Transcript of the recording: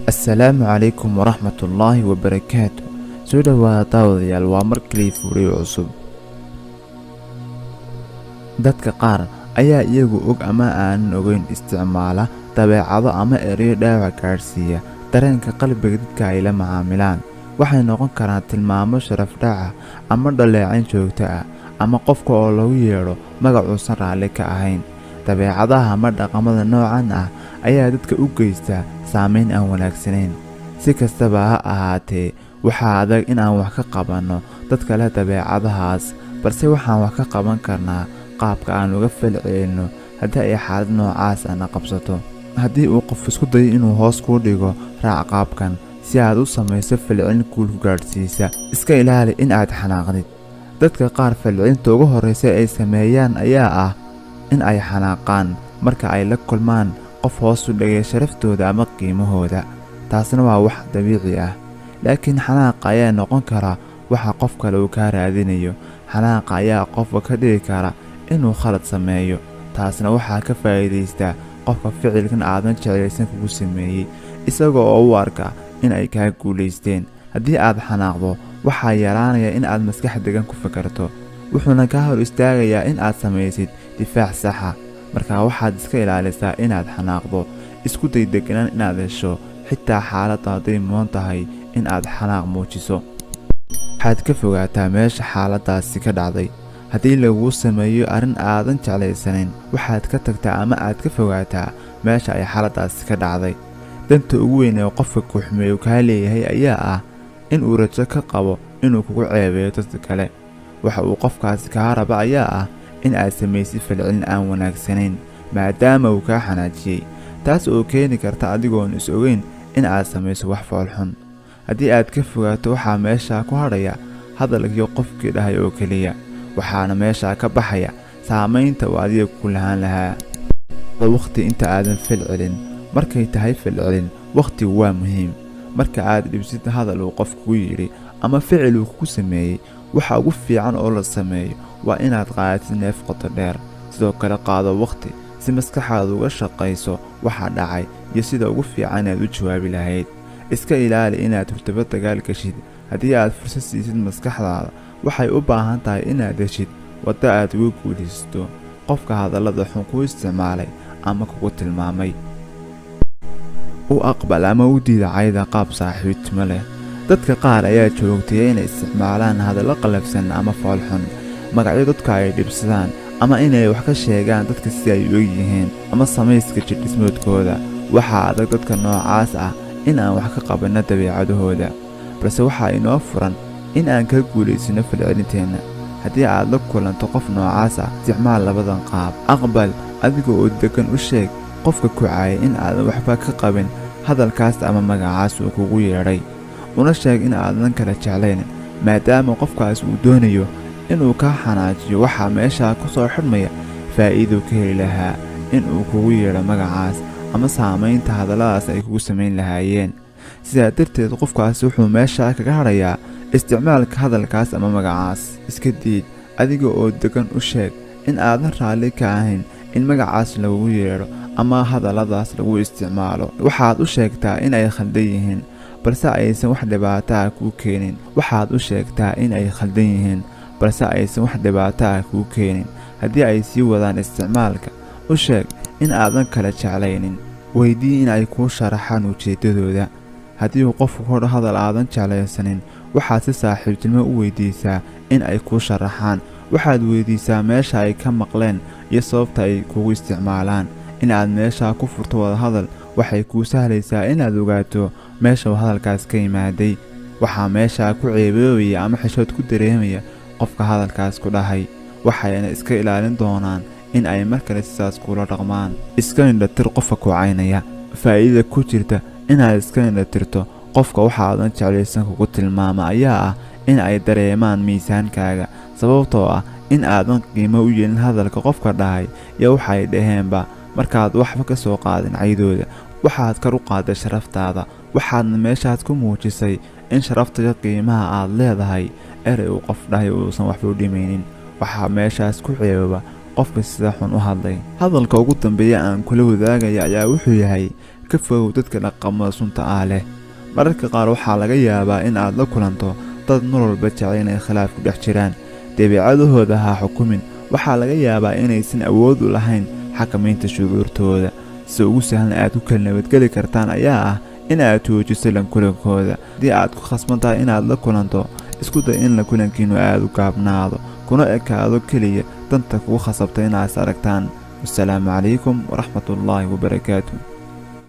Assalaamu calaykum waraxmatullaahi wabarakaatu. Soo dhowaada daawadayaal, waa mar kaliya fuuriyo cusub. Dadka qaar ayaa iyagu og ama aanan ogeyn isticmaala dabeecado ama ereyo dhaawac gaadhsiiya dareenka qalbiga dadka ay la macaamilaan. Waxay noqon karaan tilmaamo sharaf dhac ah ama dhaleecayn joogto ah, ama qofka oo lagu yeedho magacuusan raalli ka ahayn. Dabeecadaha ama dhaqamada noocan ah ayaa dadka u geysta saameyn aan wanaagsanayn. Si kastaba ha ahaatee, waxaa adag in aan wax ka qabanno dadka leh dabeecadahaas, balse waxaan wax ka qaban karnaa qaabka aan uga falcelinno haddii ay xaalad noocaas ah na qabsato. Haddii uu qof isku dayo inuu hoos kuu dhigo, raac qaabkan si aad u samayso falcelin guul ku gaadhsiisa. Iska ilaali in aad xanaaqdid. Dadka qaar falcelinta ugu horreysa ay sameeyaan ayaa ah in ay xanaaqaan marka ay la kulmaan qof hoos u dhigay sharaftooda ama qiimahooda. Taasna waa wax dabiici ah, laakiin xanaaqa ayaa noqon kara waxa qof kale uu kaa raadinayo. Xanaaqa ayaa qofka ka dhigi kara inuu khalad sameeyo, taasna waxaa ka faa'iidaysta qofka ficilkan aadan jeclaysan kugu sameeyey, isaga oo u arka in ay kaa guulaysteen. Haddii aad xanaaqdo, waxaa yaraanaya in aad maskax degan ku fakarto, wuxuuna kaa hor istaagayaa in aad samaysid difaac saxa. Markaa waxaad iska ilaalisaa inaad xanaaqdo. Isku day deganaan inaad hesho, xitaa xaaladdu hadday mudan tahay in aad xanaaq muujiso. Waxaad ka fogaataa meesha xaaladdaasi ka dhacday. Haddii laguu sameeyo arrin aadan jeclaysanayn, waxaad ka tagtaa ama aad ka fogaataa meesha ay xaaladdaasi ka dhacday. Danta ugu weyn ee qofka ku xumeeyo kaa leeyahay ayaa ah in uu rajo ka qabo inuu kugu ceebeeyo dadka kale. Waxa uu qofkaasi kaa raba ayaa ah in aad samaysid falcelin aan wanaagsanayn maadaama uu kaa xanaajiyey, taas oo keeni karta adigoon is ogeyn in aad samayso wax foolxun. Haddii aad ka fogaato, waxaa meesha ku hadhaya hadalkii qofkii dhahay oo keliya, waxaana meesha ka baxaya saamaynta uu adiga ku lahaan lahaa. Waqti inta aadan falcelin. Markay tahay falcelin, waqtigu waa muhiim. Marka aad dhibsid hadal uu qof kugu yidhi ama ficil uu kugu sameeyey, waxa ugu fiican oo la sameeyo waa inaad qaadatid neef qoto dheer. Sidoo kale qaado waqti si maskaxaadu uga shaqayso waxa dhacay iyo sida ugu fiican aad u jawaabi lahayd. Iska ilaali inaad hurtaba dagaal gashid. Haddii aad fursad siisid maskaxdaada, waxay u baahan tahay inaad heshid waddo aad uga guulaysato qofka hadallada xun kuu isticmaalay ama kugu tilmaamay. U aqbal ama u diida cayda qaab saaxiibtimo leh. Dadka qaar ayaa joogtaya inay isticmaalaan hadallo qallafsan ama foolxun, magacyo dadka ay dhibsadaan, ama inay wax ka sheegaan dadka si ay u eg yihiin ama samayska jidh-dhismoodkooda. Waxaa adag dadka noocaas ah in aan wax ka qabanno dabeecadahooda, balse waxaa inoo furan in aan ka guulaysano falcelinteenna. Haddii aad la kulanto qof noocaas ah, isticmaal labadan qaab. Aqbal adiga oo deggan u sheeg qofka ku caayay in aadan waxba ka qabin hadalkaas ama magacaas uu kugu yeedhay, una sheeg in aadan kala jeclayn maadaama qofkaas uu doonayo inuu kaa xanaajiyo. Waxaa meeshaa ku soo xidhmaya faa'iiduu ka heli lahaa in uu kugu yeedho magacaas ama saamaynta hadalladaas ay kugu samayn lahaayeen. Sidaa darteed qofkaasi wuxuu meeshaa kaga hadhayaa isticmaalka hadalkaas ama magacaas. Iska diid adiga oo deggan u sheeg in aadan raalli ka ahayn in magacaas lagugu yeedho ama hadalladaas lagu isticmaalo. Waxaad u sheegtaa in ay khaldan yihiin, balse aysan wax dhibaato ah kuu keenin. Waxaad u sheegtaa in ay khaldan yihiin, balse aysan wax dhibaato ah kuu keenin. Haddii ay sii wadaan isticmaalka, u sheeg in aadan kala jeclaynin. Weydii in ay kuu sharaxaan ujeeddadooda. Haddii uu qofku ku hadal aadan jeclaysanin, waxaad si saaxiibtinimo u weydiisaa in ay kuu sharaxaan. Waxaad weydiisaa meesha ay ka maqleen iyo sababta ay kugu isticmaalaan. In aad meeshaa ku furto wadahadal waxay kuu sahlaysaa inaad ogaato meesha uu hadalkaas ka yimaaday. Waxaa meeshaa ku ceeboobaya ama xishood ku dareemaya qofka hadalkaas ku dhahay, waxayna iska ilaalin doonaan in ay mar kale sidaas kula dhaqmaan. Iska indhatir qofka ku caynaya. Faa'iidada ku jirta inaad iska indhatirto qofka waxa aadan jeclaysan kugu tilmaama ayaa ah in ay dareemaan miisaankaaga, sababtoo ah in aadan qiimo u yeelin hadalka qofka dhahay iyo waxay dhaheenba. Markaad waxba ka soo qaadin caydooda, waxaad kor u qaaday sharaftaada, waxaadna meeshaad ku muujisay in sharafta qiimaha aad leedahay erey uu qof dhahay uusan waxba u dhimaynin. Waxaa meeshaas ku ceebaba qofka sida xun u hadlay. Hadalka ugu dambeeya aan kula wadaagaya ayaa wuxuu yahay: Ka fogow dadka dhaqamada sunta ah leh. Mararka qaar waxaa laga yaabaa in aad la kulanto dad mar walba jecel inay khilaaf ku dhex jiraan. Dabeecadahooda ha xukumin. Waxaa laga yaabaa inaysan awood u lahayn xakamaynta shucuurtooda. Si ugu sahlan aad ku kala nabadgeli kartaan ayaa ah in aad joojiso la kulankooda. Haddii aad ku khasban tahay inaad la kulanto, isku day in la kulankiinu aad u gaabnaado, kuna ekaado keliya danta kugu khasabta inaad is aragtaan. Wasalaamu calaykum waraxmatullaahi wabarakaatu.